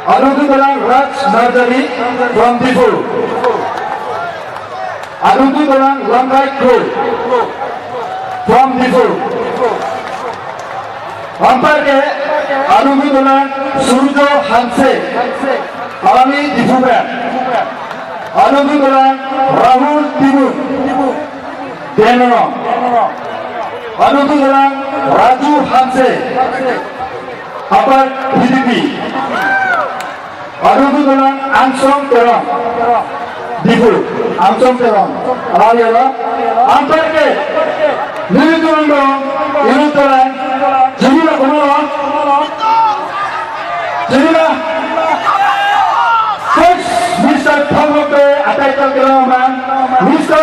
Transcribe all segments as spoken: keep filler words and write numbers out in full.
Anuthu dolang Raj Narjali from Diphu. Anuthu dolang Lamkai Kro from Diphu. Anparke anuthu dolang Surjo Hanse, alangli Diphu pen. Anuthu dolang Rahul Timung, Dengno. Anuthu dolang Raju Hanse, Upper Hidipi. Anuthu dolang Angsong Terang, Diphu, Angsong Terang. Alangli lo. Anparke nelitum dong, inut dolang, jiri lo, komat lo? Jiri lo. First, Mister Thanglope, a title kelang abang, Mister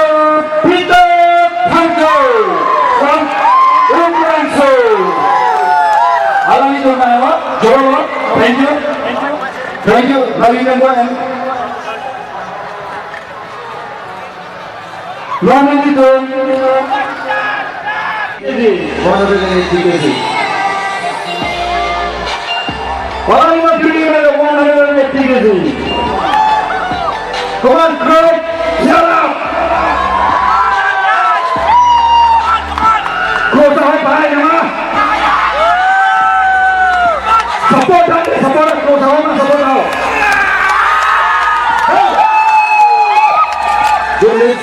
Peter Thangjo from Umrangso. Alanglitum nanglo, joro lo. Thank you. Thank you. Now you can go and One hundred eighty kg. One hundred eighty kg. One hundred eighty kg. Come on, crowd, shut up. Crowd, shut up, bhai, na? Support, support, crowd, support, support. Hey. Good news.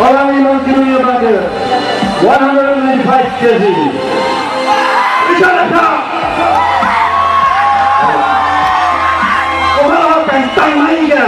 Alangli non kiru ya brother, one hundred ninety-five K G. Bisa rasa. Orang pentang naik ya.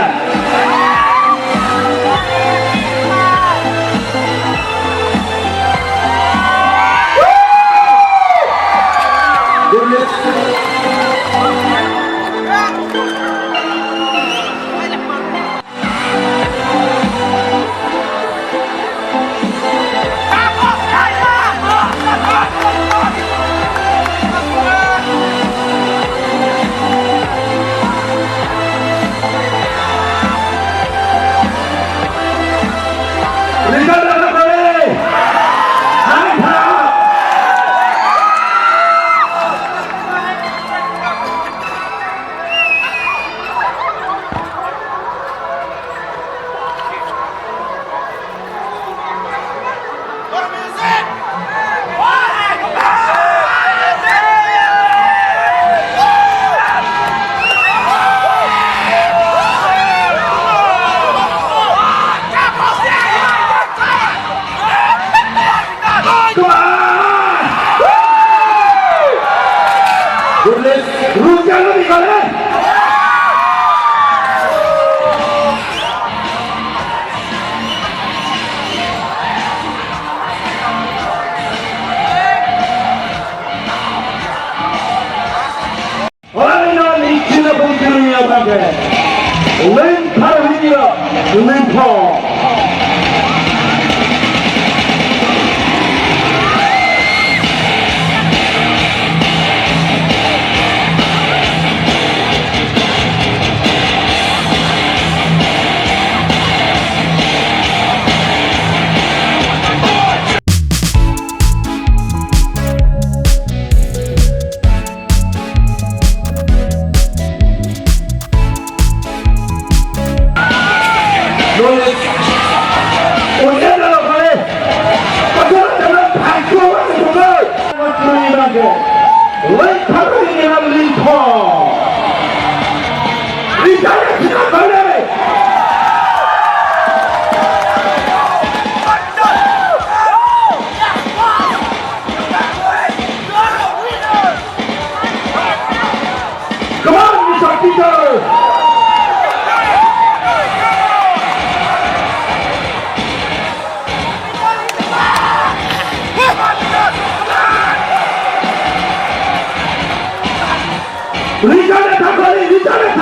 Oi, non ichila pun kiru ya bangke. Len thar hini lo, len tho. Come on, Mister Peter! Richard Thakoli, Richard